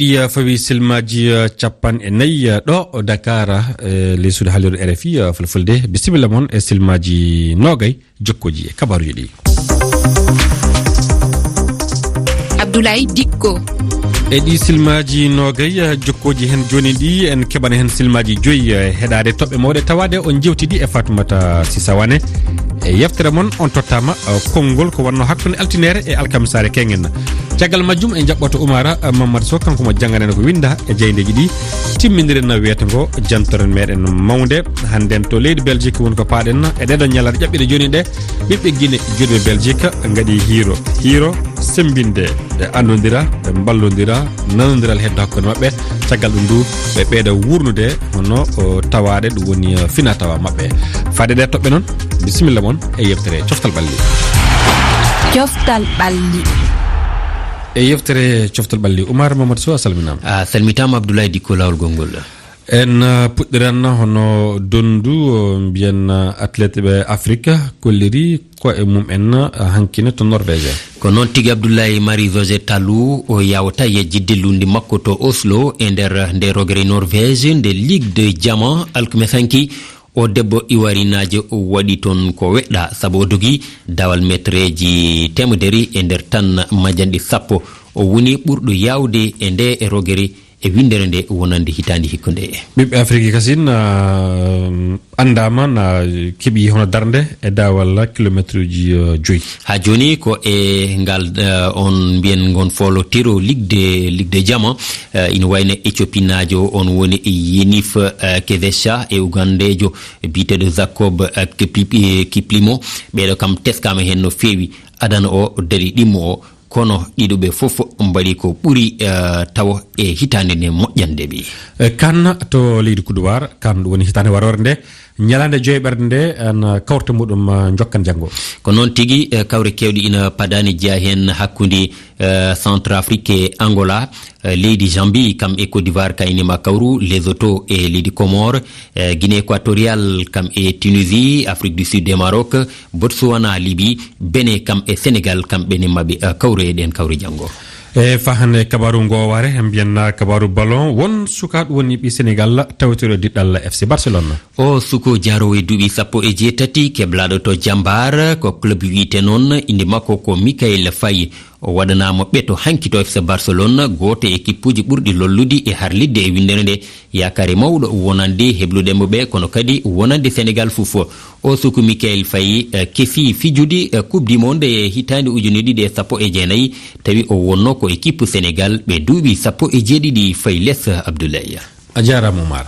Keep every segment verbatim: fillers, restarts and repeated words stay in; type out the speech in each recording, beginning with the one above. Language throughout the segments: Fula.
Iya fawi silmaaji, eh, capanɗe nayi, eh, ɗo Dakar, eh, ley suudu haalirde R F I, eh, Fulfulde. Bisimilla mon e silmaaji noogay jokkooji e kabaaruuji ɗi. Abdoulaye Dikko. E ɗi silmaaji noogay, eh, jokkooji heen jooni ɗi, en keɓana heen silmaaji joyi, eh, heɗaade toɓɓe mawɗe tawaade on jewtidi e Fatoumata Sisa Wane. E yeftere mon on tottaama, eh, konngol ko wonno hakkunde altineere e alkamisaare keŋŋen. Caggal majjum en jaɓɓoto Oumar, eh, Mamadou Sow, kanko mo janngana en ko winnda e jaayndeeji ɗi. Timmindiren wiyata ngo jantoren meɗen mawnde. Hannden to leydi Belgique woni ko paaɗen e ɗeɗo ñalaaɗe ƴaɓɓiɗe jooni ɗe. Ɓiɓɓe Gine juulɓe Belgique ngaɗi hiiro. Hiiro semmbinde ɓe anndondira, ɓe mballondira, nanondiral heddo hakkunde maɓɓe. Caggal ɗum du, ɓe ɓeyda wuurnude hono o tawaade, ɗum woni, eh, fina tawa maɓɓe. Faade ɗe toɓɓe noon, bisimilla mon e yewtere Coftal Ɓalli. Coftal Ɓalli. E yewtere Coftal Ɓalli, Oumar Mamadou Sow, a salminaama. A salmitaama, Abdoulaye Dikko, laawol gonngol. En, uh, puɗɗiran hono donndu, uh, mbiyen, uh, athlète ɓe Afrique kolliri ko e mum en, uh, hankine to Norvège. Ko noon tigi, Abdoulaye. Marie-José Talou, o yaawata yejjitde lundi makko to Oslo e nder nde rogere Norvège, nde Ligue de Diamant, alkmes hanki. O debbo iwarinaajo waɗi toon ko weɗɗa, sabu o dogi dawal metereeji teemedere e nder tan majanɗi sappo. O woni ɓurɗo yaawde e nde rogere e winndere nde wonande hitaande hikkunde. Ɓiɓɓe Afriki kasin, ah, anndaama na keɓi hono darnde e daawal kilomeetruuji, ah, joyi. Haa jooni ko e ngal, eh, on mbiyen ngon foolotiro Ligue de, Ligue de Diamant, eh, ina wayno Ethiopinaajo on woni Yenif, eh, Kevesha e Ugandeejo biyeteeɗo Jacob, eh, Kipli-, eh, Kiplimo. Ɓeeɗo kam teskaama heen no feewi. Adana o daɗi ɗimmo o, kono ɗiɗo ɓe fof mbaɗi ko ɓuri, eh, tawo e hitaande nde moƴƴande ɓe. Eh, kan to leydi Kuduwaar, kan ɗum woni hitaande waroore nde, ñalaande joyɓerde nde, en, eh, kawrte muɗum, eh, jokkan janngo. Ko noon tigi, eh, kawre keewɗe ina padaani jeyaa heen hakkunde, eh, Centrafrique e Angola, eh, leydi Zambie kam e Côte d'Ivoire kayni ma kawru, Lesotho e leydi Comores, eh, Guinée équatoriale kam e Tunisie, Afrique du Sud e Maroc, Botswana, Libye, Bénin kam e Sénégal, kamɓe ne maɓe, eh, kawre e ɗeen kawre janngo. E fahande kabaaru ngoowaare, mbiyen na kabaaru ballon, won sukaaɗo woni ɓi Sénégal tawtoyɗo diɗɗal F C Barcelone. O suko jaaroowo e duuɓi sappo e jeetati, keblaaɗo to Jambar, ko club wiyte noon, innde makko ko Michael Faye. O waɗanaama ɓeto hanki to F C Barcelone, gooto e ekippuuji ɓurɗi lollude e harlitde e winndere nde. Yaakaare mawɗo wonande hebluɗe mo ɓe, kono kadi wonande Sénégal fof. O suku Michael Faye, eh, kesi fijude, eh, Coupe du Monde e hitaande ujunere ɗiɗi e sappo e jeenayi, tawi o wonno ko ekipu Sénégal ɓe duuɓi sappo e jeeɗiɗi fayi les, Abdoulaye. A jaaraama, Oumar.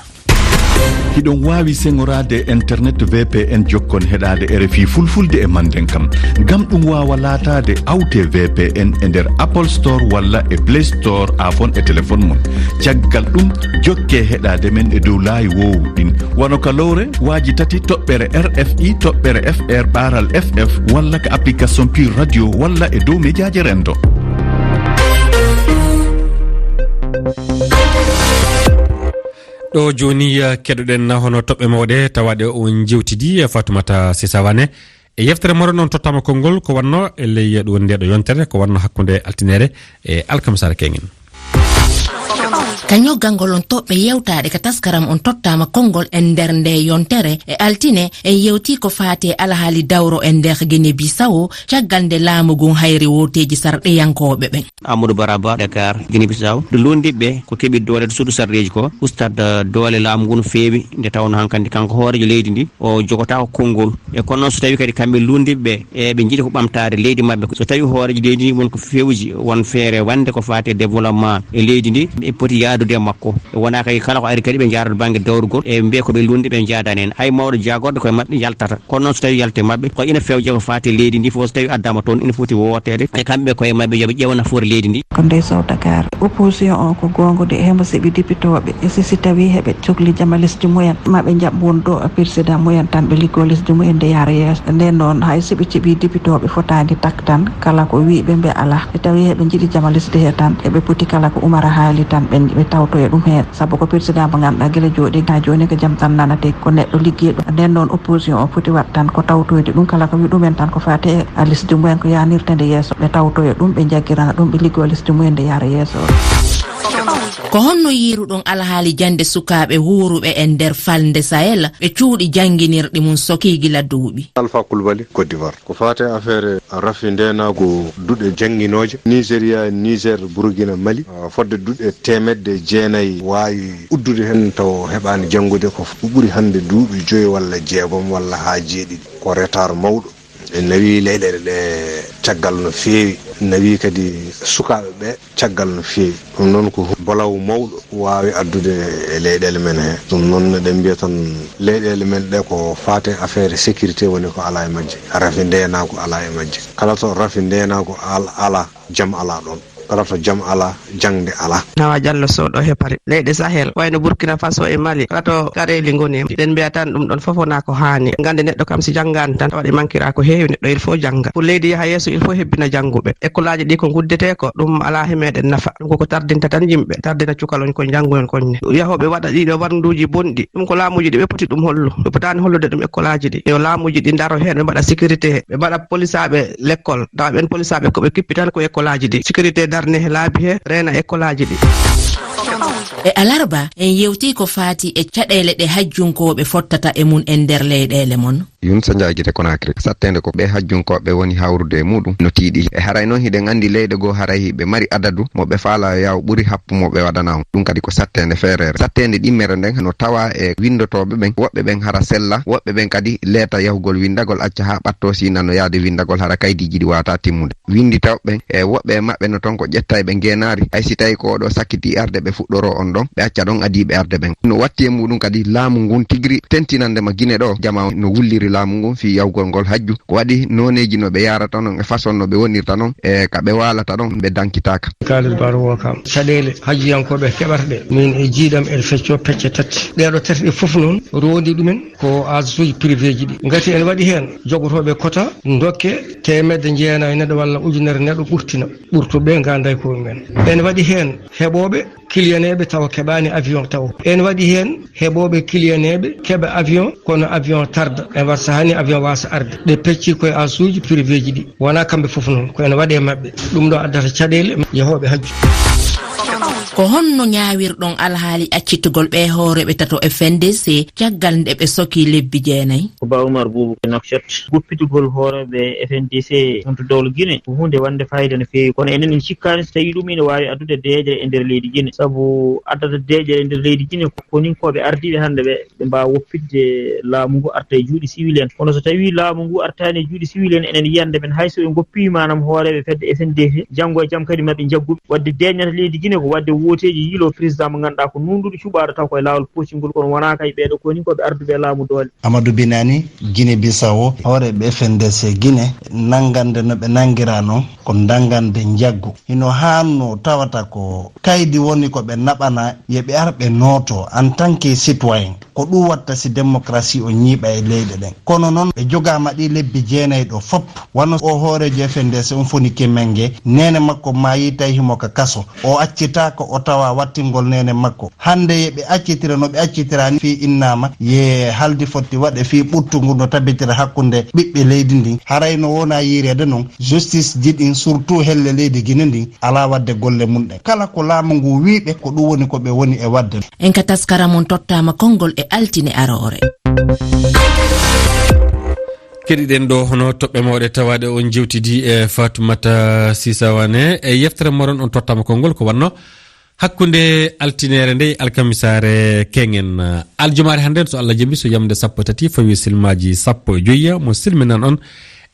Hiɗon waawi seŋoraade e internet V P N jokkon heɗaade R F I Fulfulde e Manden kam. Ngam ɗum waawa laataade, awtee V P N e nder Apple Store walla e Play Store, aafon e telefon mon. Caggal ɗum, jokkee heɗaade men e dow laayi woowu ɗin, wano ka lowre, waaji tati, toɓɓere R F I, toɓɓere F R, ɓaaral F F, walla ka application Pure Radio, walla e dow mejaaje renndo. Ɗo jooni, eh, keɗoɗen hono toɓɓe mawɗe tawaaɗe on jewtidi, eh, Fatoumata Sisa Wane. E yeftere moɗon on tottama konngol ko wanno e ley ɗum woni nde ɗo yontere, ko wanno hakkunde altinere e alkamisaare keŋŋen. Ka ñoggangol on toɓɓe yewtaaɗe ka taskaram on tottama konngol e nder nde yontere e altine, en yewti ko faati e alhaali dawro e nder Guinée Bissau, caggal nde laamu ngun hayri wooteeji sarɗiyankooɓe ɓen. Amadou Baraba, Dakar, Guinée Bissau. Nde lunndiɓe ko keɓi doole to suudu sarɗeeji ko, ustad doole laamu ngun feewi, nde tawno hankandi kanko hooreejo leydi ndi, o jogotaako konngol. E kono noon, so tawii kadi kamɓe lunndiɓe ɓe, e ɓe njiɗi ko ɓamtaade leydi maɓɓe, so tawii hooreejo leydi ndi won ko fewji, won feere wande ko faati e développement e leydi ndi, ɓe poti yaadude e makko. E wonaa kadi kala ko ari kadi ɓe njaarata bannge dawrugol, e mbiya ko ɓe lunndiɓe njaadaani heen. Hay mawɗo jaagorɗo koye maɓɓe yaltata. Kono noon, so tawii yalte maɓɓe ko ina fewja ko faati e leydi ndi fof, so tawii addaama toon, ina foti wooteede e kamɓe koye maɓɓe, yo ɓe ƴeew nafoore leydi ndi. Ko Ndeye Sow, Dakar. Opposition o ko goongude, hemo siɓi dipitooɓe. E si, si tawii heɓe cokli jama lesdi mumen, ma ɓe njaɓ won ɗo président mumen tan, ɓe liggoo lesdi mumen nde yaara yeeso. Nden noon, hay si ɓe ciɓii dipitooɓe fotaani tak tan, kala ko wii ɓe, ɓe alaa. Si tawii heɓe njiɗi jama lesdi he tan, eɓe poti kala ko Umara haali tan, ɓe, ɓe tawtoya ɗum heen. Sabu ko président mo ngannduɗaa gila jooɗii haa jooni ko jam tan nanatee, ko neɗɗo liggeeɗo. Nden noon, opposition o foti waɗ tan ko tawtoyde ɗum, kala ko wii ɗumen tan ko faati e a lesdi mumen ko yaanirta nde yeeso, ɓe tawtoya ɗum, ɓe njaggira ɗum, ɓe liggoo lesdi mumen nde yaara yeeso. Ko honno yiiruɗon alhaali jaŋde sukaaɓe wuuruɓe e nder falnde Sahel ɓe cuuɗi jannginirɗi mum sokii gila duuɓi? Alpha Coulibaly, Côte d'Ivoire. Ko faati e afeere rafi ndeenaagu duɗe jannginooje, Nigeria, Niger, Burkina, Mali, ah, fodde duɗe teemedde jeenayi waawi uddude heen taw heɓaani janngude ko ɓuri hannde duuɓi joyi walla jeegom walla haa jeeɗiɗi. Ko retard mawɗo. En nawii leyɗeele ɗe caggal no feewi, nawii kadi sukaaɓe ɓe caggal no feewi. Ɗum noon ko balawu mawɗo waawi addude e leyɗeele men he. Ɗum noon eɗen mbiya tan leyɗeele men ɗe ko faati e afeere sécurité woni ko alaa e majje, rafi ndeenaagu alaa e majje. Kala to rafi ndeenaagu al-, alaa, jam alaa ɗoon. Kala to jam alaa, jaŋde alaa. Nawa Jallo Sow ɗo he Paris. Leyɗe Sahel, wayno Burkina Faso e Mali, kala to caɗeele ngoni, eɗen mbiya tan ɗum ɗon fof wonaa ko haani. Ngannde neɗɗo kam si janngaani tan, tawa ɗe mankira ko heewi, neɗɗo il faut jannga. Pour leydi yaha yeeso, il faut hebbina jannguɓe. Ekkolaaji ɗi ko nguddetee ko, ɗum alaa he meɗen nafa. Ɗum koko tardinta tan yimɓe, tardina cukaloñ koñ, janngunoñ koñ ne. Yahooɓe waɗa ɗiɗo warnduuji bonɗi. Ɗum ko laamuuji ɗi ɓe poti ɗum hollu. Ɓe potaani hollude ɗum ekkolaaji ɗi. Yo laamuuji ɗi ndaro heen, ɓe mbaɗa sécurité, ɓe mbaɗa polisaaɓe lekkol. Tawa ɓen polisaaɓe ko ɓe kippi tan ko ekkolaaji ɗi. Sécurité darne he laabi he, reena ekkolaaji ɗi. E alarba, en yewtii ko faati e caɗeele ɗe hajjunkooɓe fottata e mum en nder leyɗeele mon. Yunsa Njaay gite Conakry. Satteende ko ɓe hajjunkooɓe woni hawrude e muɗum no tiiɗi. E haray noon hiɗen anndi leyɗe goo haray hiɓe mari adadu mo ɓe faalaa yaw ɓuri happu mo ɓe waɗanaa on. Ɗum kadi ko satteende feereere. Satteende ɗimmere nden no tawa e winndotooɓe ɓen. Woɓɓe ɓen hara sella, woɓɓe ɓen kadi leeta yahugol winndagol acca haa ɓattoo si nano yaade winndagol hara kaydiiji ɗi waawataa timmude. Winnditawɓe ɓen, e woɓɓe e maɓɓe no ton ko ƴetta e ɓe ngeenaari, hay si tawi ko oɗo sakkitii arde ɓe fuɗɗoroo on ɗon, ɓe acca ɗon adiiɓe arde ɓen. No watti e muɗum kadi laamu ngun tigiri tentinande ma Gine ɗo, jamaa on no wulliri laamu ngun fii yahugol ngol hajju. Ko waɗi nooneeji no ɓe yaarata non e façon no ɓe wonirta non e ka ɓe waalata ɗon ɓe dankitaaka. Kaalis Baaro Wookaam. Caɗeele hajjiyankooɓe keɓata ɗe, min e jiiɗam eɗe feccoo pecce tati. Ɗee ɗoo tati ɗe fof noon roondi ɗumen ko agence uji privé ji ɗi. Ngati ene waɗi heen jogotooɓe kota dokke teemedde jeenayi neɗɗo walla ujunere neɗɗo ɓurtina, ɓurtuɓe ngaada e koye mumen. Ene waɗi heen heɓooɓe kiliyaneeɓe tawa keɓaani avion taw. Ene waɗi heen heɓooɓe kiliyaneeɓe keɓa avion, kono avion tarda. Ene waɗa sahaa ni avion waasa arde. Ɗe pecci koye agence uji privé ji ɗi. Wonaa kamɓe fof noon, ko ene waɗe maɓɓe. Ɗum ɗo addata caɗeele yahooɓe hajju. Ko honno ñaawirɗon alhaali accitugol ɓee hooreeɓe tato F N D C caggal nde ɓe sokii lebbi jeenayi? Ko Ba Umar Buubu Nouakchott. Goppitugol hooreeɓe F N D C wonto dowla Gine ko huunde wonnde faayiida no feewi. Kono enen en cikkaani so tawii ɗum ina waawi addude deeƴre e nder leydi Gine. Sabu addata deeƴre e nder leydi Gine ko koninkooɓe ardiiɓe hannde ɓe, ɓe mbaawa woppitde laamu ngu arta e juuɗe siwil en. Kono so tawii laamu ngu artaani e juuɗe siwil en, enen yiyannde men hay so ɓe ngoppii maanaam hooreeɓe fedde F N D C, janngo e jam kadi maɓe njaggu ɓe. Waɗde deeƴnata leydi Gine ko waɗde wooteeji yiiloo président mo ngannduɗaa ko nuunɗuɗo cuɓaaɗo taw koye laawol pootingol, kono wonaa kay ɓeeɗo koni ko ɓe arduɓe laamu doole. Amadou Binani, Gine Bisawo, hooreeɓe F N D C Gine, nanngande no ɓe nanngiraa noon, ko ndanngande njaggu. Hino haannoo tawata ko kaydi woni ko ɓe naɓana, yo ɓe ar ɓe nooto en tant que citoyen. Ko ɗum watta si démocratie o ñiiɓa e leyɗe ɗen. Kono noon ɓe jogaama ɗi lebbi jeenayi ɗo fop. Wano o hooreejo F N D C on foni Kemenge, neene makko maayi tawi himo ka kaso. O accitaaka o tawa wattingol neene makko. Hannde ye ɓe accitira no ɓe accitira ni fii innaama, ye haldi fotti waɗe fii ɓuttu ngu no tabitira hakkunde ɓiɓɓe leydi ndin. Haray no wona yiireede noon, justice ji ɗin, surtout helle leydi Gine ndin, alaa waɗde golle mun ɗen. Kala ko laamu ngu wiiɓe, ko ɗum woni ko ɓe woni e waɗde. En ka taskara mon tottaama konngol e altine aroore. Keɗiɗen ɗo hono toɓɓe mawɗe tawaaɗe on jewtidi e Fatoumata Sisa Wane. E yeftere moɗon on tottaama konngol ko wanno hakkunde altineere nde e alkamisaare keŋen. Aljumaare hannde so Allah jaɓi so yamde sappo e tati fawi silmaaji sappo e joyi mo silminan on.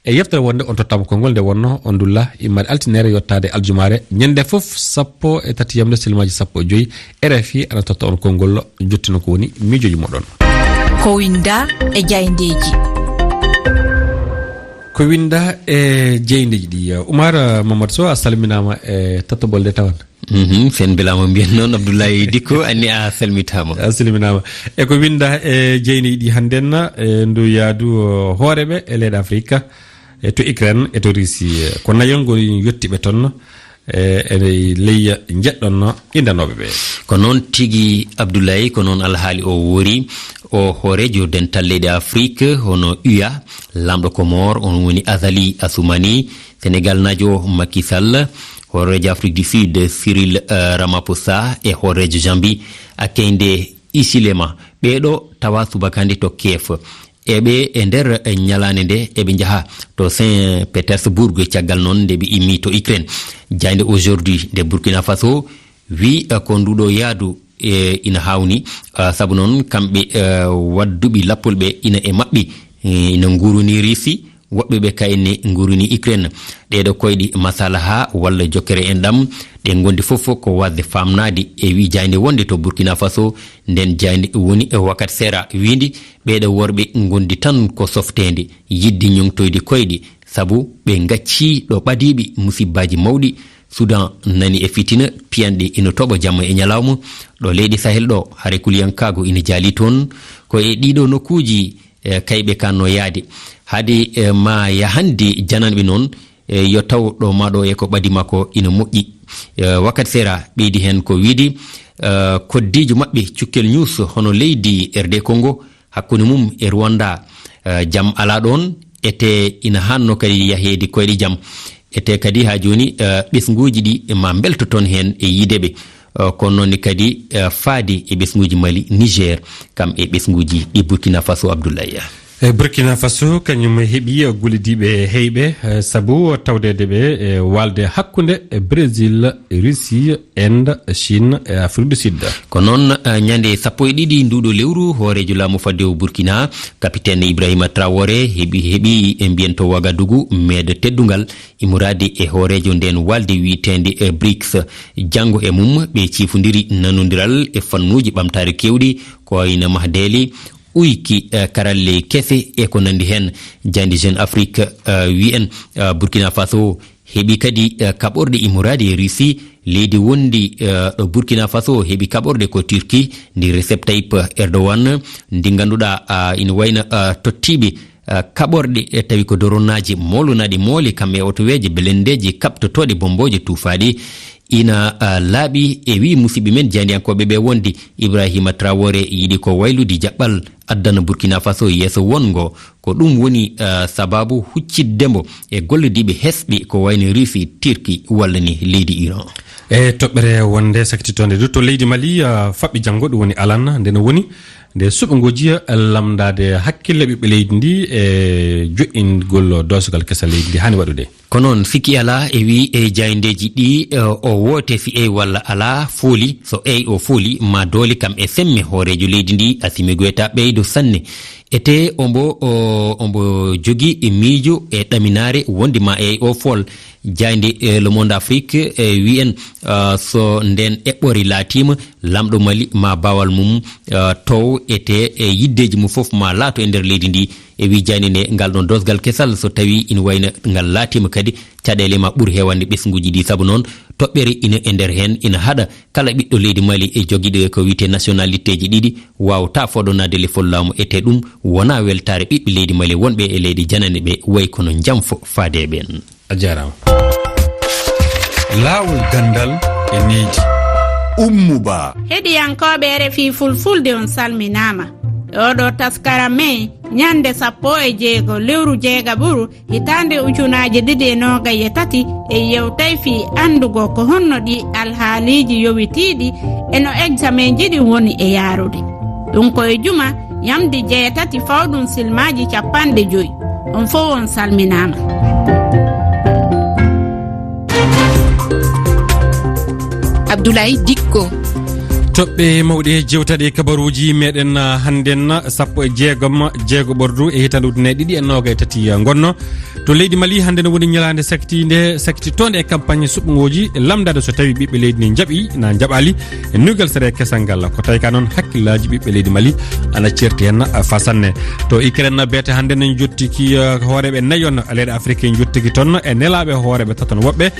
E yeftere wonde on tottaama konngol nde wonno on dulla immade altineere yottaade aljumaare ñande fof sappo e tati yamde silmaaji sappo e joyi. R F I ana totta on konngol jottino ko woni miijooji moɗon. Ko winda e jayndeeji. Ko winda e jeyndeeji ɗi. Oumar Mamadou Sow, a salminaama e tottobol nde tawan. Mhm, sen mbelaama mbiyen noon, Abdoulaye Dicko, anni a salmitaama. A salminaama. E ko winda e jeyndeeji ɗi hannden, e ndu yaadu, o, hooreeɓe e leyɗe Afrika, e to Ukraine, e to Russie. Ko nayo ngoni yottiɓe toon, e, e ley njeɗɗon indanooɓe ɓe. Ko noon tigi, Abdoulaye, ko noon alhaali o woori. O hooreejo dental leyɗe Afrique, hono U A, laamɗo Comore, on woni Azali Assoumani, Senegalnaajo Macky Sall, Hooreejo Afrique du Sud, Cyril, eh, Ramaphosa, e hooreejo Zambie, Hakainde Hichilema. Ɓee ɗoo tawa subaka hannde to Kiev. E ɓe e nder, eh, ñalaande nde eɓe njaha to Saint Petersburg, caggal noon nde ɓe immi to Ukraine. Jaaynde Aujourd'hui nde Burkina Faso wi, eh, ko nduɗo yaadu, eh, ina hawni, ah, sabu noon kamɓe, eh, wadduɓe lappol ɓe ina e maɓɓe, eh, ina nguruni Russie, woɓɓe ɓe kayne nguruni Ukraine. Ɗeeɗo koyɗi masalaha walla jokkere en ɗam, ɗe ngondi fof ko waasde faamnaade e wi jaaynde wonde to Burkina Faso, nden jaaynde woni e wakat sera windi, ɓeeɗo worɓe ngondi tan ko softeende, yiɗde ñoŋtoyde koyɗe, sabu ɓe ngaccii ɗo ɓadiiɓe musibbaaji mawɗi. Sudan nani e fitina, piyanɗe ina toɓa jamma e ñalawma. Ɗo leydi Sahel ɗo, hare kuliyankaagu ina jaali toon. Ko e ɗiɗo nokkuuji, e, kayɓe kanno yaade. Hade, e, ma yahande jananɓe noon, e, yo taw ɗo ma ɗo e ko ɓadi makko ina moƴƴi. E, wakat sera ɓeydi heen ko wiide, e, koddiijo maɓɓe Cukkel News hono leydi R D Congo, hakkunde mum e Rwanda, eh, jam alaa ɗoon, ete ina haanno kadi yaheede koyɗe jam. Ete kadi haa jooni, eh, ɓesnguuji ɗi ma mbelto toon heen e yiide ɓe. Eh, kono noon ne kadi, eh, faade e ɓesnguuji Mali, Niger, kam e ɓesnguuji ɗi Burkina Faso, Abdoulaye. E Burkina Faso, kañum heɓi gollidiiɓe heyɓe, eh, sabu tawdeede ɓe e waalde hakkunde Brésil, Russie, Inde, Chine e Afrique du Sud. Ko noon, eh, ñande sappo e ɗiɗi nduɗo lewru, hooreejo laamu fadde o Burkina, Kapiten Ibrahima Traoré, heɓi, heɓi e mbiyen to Ouagadougou meede teddungal, immorade e hooreejo nden waalde wiyeteende, eh, brics. Janngo e mum, ɓe ciifondiri nanondiral e fannuuji ɓamtaare keewɗi, ko wayno mahdeeli, uyki, eh, karalle kese e ko nandi heen. Jandi Jeune Afrique, eh, wiyen, eh, Burkina Faso heɓi kadi, eh, kaɓorɗe immorade e Russie, leydi wondi, eh, ɗo Burkina Faso heɓi kaɓorɗe ko Turquie, ndi Recep Tayyip Erdogan, ndi ngannduɗaa, ah, ina wayna, ah, tottiiɓe, ah, kaɓorɗe, eh, tawi ko doronnaaji moolunaaɗi moole, kam e otoweeje, belendeeji kaɓtotooɗe bombooje tuufaaɗi. Ina, ah, laaɓi e wii musiɓɓe men jayndiyankooɓe ɓe wondi Ibrahima Traoré yiɗi ko waylude jaɓɓal addana Burkina Faso yeeso wonngo. Ko ɗum woni, eh, sababu hucciddemo e gollodiiɓe hesɓe ko wayno Russie, Turquie walla ni leydi Iran. E toɓɓere wonde sakkitonde du to leydi Mali, eh, faɓɓi janngo, ɗum woni alan, nde no woni nde suɓngooji lamndaade hakkille ɓiɓɓe leydi ndi e joƴƴingol doosgal kesal leydi ndi haani waɗude. Ko noon, sikki alaa e wii e jaayndeeji ɗi, eh, o woote si eyi walla alaa fooli, so eyi o fooli, ma doole kam e semme hooreejo leydi ndi, Assimi Goïta ɓeydo sanne. Ete ombo, o, ombo jogi e miijo e ɗaminaare wondi ma eyi o fool. Jaaynde, eh, Le Monde Afrique, eh, wiyen, ah, so nden eɓɓori laatiima, lamɗo Mali ma baawal mum, ah, tow ete e yiddeeji mum fof ma laato e nder leydi ndi. E wii jaaynde nde, ngal ɗon doosgal kesal, so tawi ina wayna ngal laatiima kadi, caɗeele ma ɓur heewande ɓesnguuji ɗi. Sabu noon, toɓɓere ina e nder heen, ina haɗa kala ɓiɗɗo leydi Mali e jogiiɗo ko wiyetee nationaliteeji ɗiɗi, waawta fooɗonaade lefol laamu. Ete ɗum wonaa weltaare ɓiɓɓe leydi Mali wonɓe e leyɗe janane ɓe, way kono Jamfo faade e ɓeen. A jaaraama. Laawol ganndal e nehdi. Ummu Ba. Heɗiyankooɓe R F I Fulfulde, on salminaama. Ɗoo ɗoo taskara men, ñande sappo e jeego lewru jeegaɓuru, hitaande ujunaaji ɗiɗi e noogay e tati, e yewtay fii anndugo ko honno ɗi alhaaliiji yowitiiɗi e no eksamenji ɗin woni e yaarude. Ɗum ko e juma, yamdi jeetati fawɗum silmaaji cappanɗe joy. On fow on salminaama. Abdoulaye Dikko. Toɓɓe mawɗe jewtaɗe kabaruuji meɗen, ah, hannden, sappo e jeegom, jeego ɓordu e hitaande ujunere ɗiɗi e noogay e tati, ah, ngonno. To leydi Mali, hannde no woni ñalaande sakitiinde, sakititoonde e campagne suɓngooji, lamndaade so tawi ɓiɓɓe leydi ne njaɓi, na njaɓaali, e nuygal sere kesal ngal. Ko tawi ka noon, hakkillaaji ɓiɓɓe leydi Mali ana ceerti heen, ah, fa sanne. To Ukraine, beete hannde ne njottiki, ah, hooreeɓe nayon leyɗe Afrique njottiki toon e nelaaɓe hooreeɓe taton woɓɓe.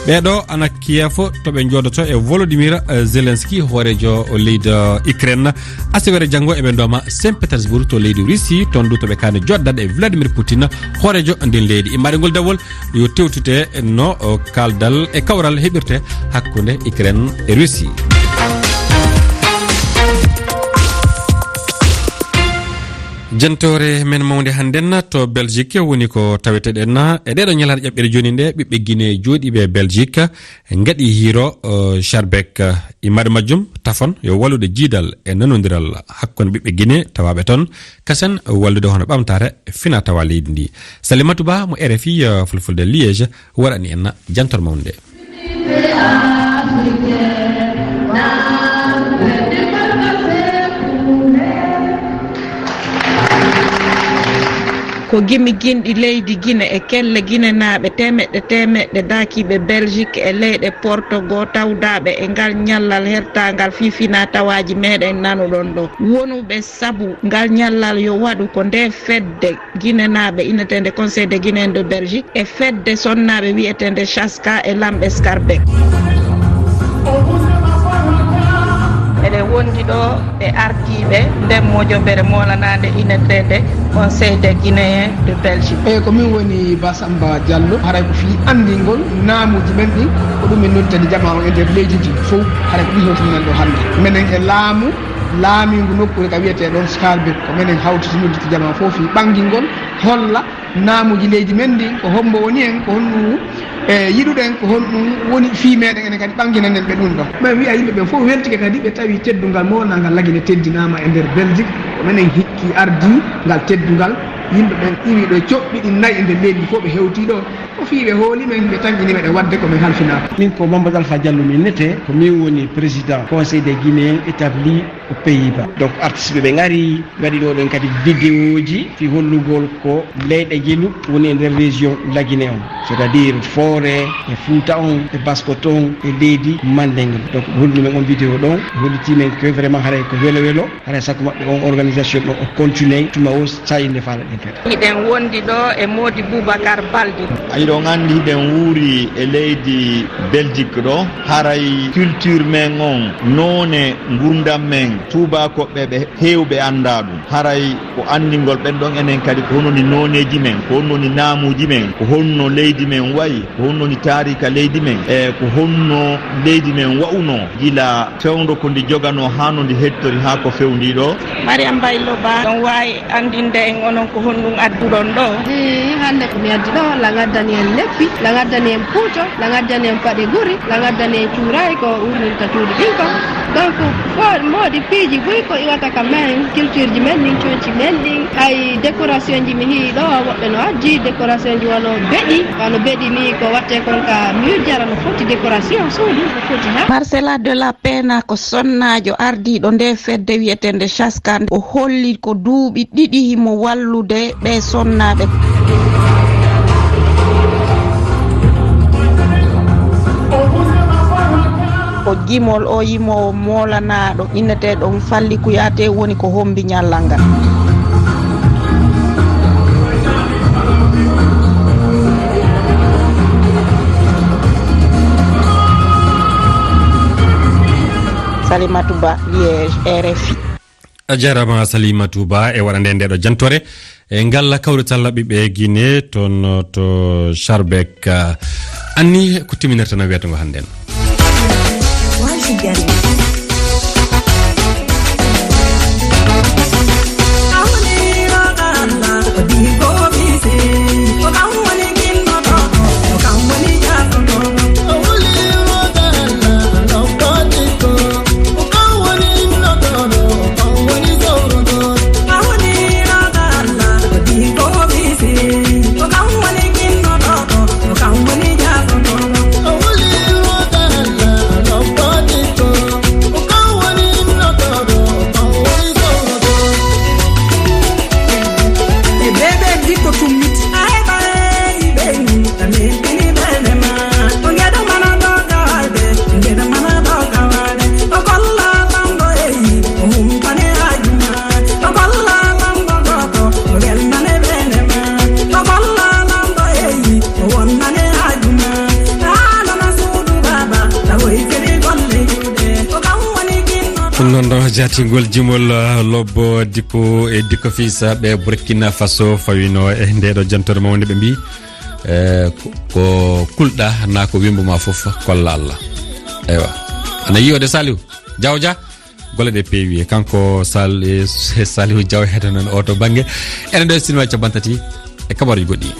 Ɓeeɗo ana Kiev, to ɓe njoodoto e Volodymyr, eh, Zelensky, hooreejo leydi, eh, Ukraine. Asawere janngo eɓe ndooma Saint Petersburg to leydi Russie, toon du to ɓe kaani jooɗdaade e Vladimir Putin, hooreejo ndin leydi. Immaade ngol dawol yo tewtite no, eh, kaaldal e kawral heɓirte hakkunde Ukraine e Russie. Jantoore men mawnde hannden to Belgique woni ko taweteɗen e ɗeɗo ñalaɗe ƴaɓɓere jooni nde, ɓiɓɓe Guinée jooɗiiɓe Belgique ngaɗi hiiro, eh, Schaerbeek. Immade majjum tafon yo wallude jiidal e nanondiral hakkunde ɓiɓɓe Guinée tawaaɓe toon, kasen wallude hono ɓamtaare fina tawa leydi ndi. Salimata Ba mo R F I, eh, Fulfulde Liège waɗani en jantoore mawnde nde. Ko gimi ginɗi leydi Gine e kelle ginenaaɓe teemeɗɗe teemeɗɗe daakiiɓe Belgique e leyɗe Portogo tawdaaɓe e ngal ñallal hertaangal fii fina tawaaji meɗen nanuɗon ɗo. Wonuɓe sabu ngal ñallal yo waɗu ko nde fedde ginenaaɓe inneteende Conseil des Guinéens de Belgique e fedde sonnaaɓe wiyeteende Chaska e lamɓe Schaerbeek. Eɗen wondi ɗo e ardiiɓe nden mojobere moolanaande inneteende Conseil des Guinéens de Belgique. Eyi, ko min woni Ba Samba Diallo. Haray ko fii anndingol naamuuji men ɗin, ko ɗum min nodditani jamaa o e nder leydi ndi fow. Haray ko ɗum hewtini men ɗo hannde. Menen e laamu, laamiingu nokkuure ka wiyetee ɗon Schaerbeek, ko menen hawtiti nodditi jamaa fow fii ɓangingol, holla naamuuji leydi men ndin, ko hombo woni en, ko honɗum, e, yiɗuɗen, ko honɗum woni fii meɗen enen kadi ɓanginanen ɓe ɗum ɗon. Ɓe wi'a yimɓe ɓen fof weltike kadi ɓe tawi teddungal moolanaangal Lagine teddinaama e nder Belgique. Ko menen hikki ardii ngal teddungal. Yimɓe ɓen iwi ɗo coɓɓi ɗin nayi e nder leydi ndi fof ɓe hewtii ɗo. Ko fii ɓe hooli men, ɓe tanƴini meɗen waɗde ko men halfinaaka. Min ko Mamadou Alpha Diallo mi innetee, ko min woni président Conseil des Guinéens établis aux Pays-Bas. Donc artiste ɓe ɓe ngari, ngaɗi ɗo ɗen kadi vidéoji fii hollugol ko leyɗe Ginu woni e nder région Lagine on, c'est-à-dire Fooret e Fuuta on e Baskot on e leydi Mandeng. Donc ɓe holli men on vidéo ɗon, ɓe holliti men que vraiment haray ko welo welo, haray sakko maɓɓe on organisation ɗon o continue tuma o sa'i nde faalaɗen kadi. Hiɗen wondi ɗo e Moodi Boubacar Balde. Hiɗon anndi hiɗen wuuri e leydi Belgique ɗo, haray culture men on, noone ngurndan men, tuubaakoɓɓe ɓe heewɓe anndaa ɗum. Haray ko anndingol ɓen ɗon enen kadi ko honno ni nooneeji men, ko honno ni naamuuji men, ko honno leydi men wayi, ko honno ni taariika leydi men, e ko honno leydi men wa'unoo gila fewndo ko ndi joganoo haa no ndi hettori haa ko fewndii ɗo. Mariam Baylo Ba, ɗon waawi anndinde en onon ko honɗum adduɗon ɗo? Eey, hannde ko mi addi ɗo, la ngaddani en leppi, la ngaddani en puuto, la ngaddani en paɗe guri, la ngaddani en cuuraay ko urninta cuuɗi ɗin kon. Donc, fo-, moodi piiji buy ko iwata ka men, culture ji men ɗin, conci men ɗin. Hay décoration ji mi hii ɗo, woɓɓe no addi décoration ji wano beɗi, wano beɗi ni ko watte kon ka mur jara no foti décoration, suudu no foti ha. Marcela de la Pena ko sonnaajo ardiiɗo nde fedde wiyeteende Chaska. O holli ko duuɓi ɗiɗi himo wallude ɓee sonnaaɓe. Ko jimol o yimoowo moolanaaɗo inneteeɗo Falli Kuyaate woni ko hombi ñallal ngal. Salimatu Ba, Liège, R F I. A jarama Salimatu Ba e waɗande nde ɗo jantore. E ngal kawrital ɓiɓɓe Guinée toon to Schaerbeek. Anni ko timminirta no wiyata ngo hannden. Ɗum noon ɗo jaatingol jimol, uh, lobbo dikko e dikko fisa ɓe Burkina Faso fawino e ndeɗo jantore mawnde ɓe mbi, eh, ko, ko kulɗa na ko wimbo ma fof kolla Allah. Eywa. Ana yiwode Saliou Diawdia. Golle ɗe peewi. Kanko Sal-, eh, Salihu Diaw heɗo noon oo to bannge. Ene ɗo e sinima cappanɗe tati e kabaruji goɗɗi.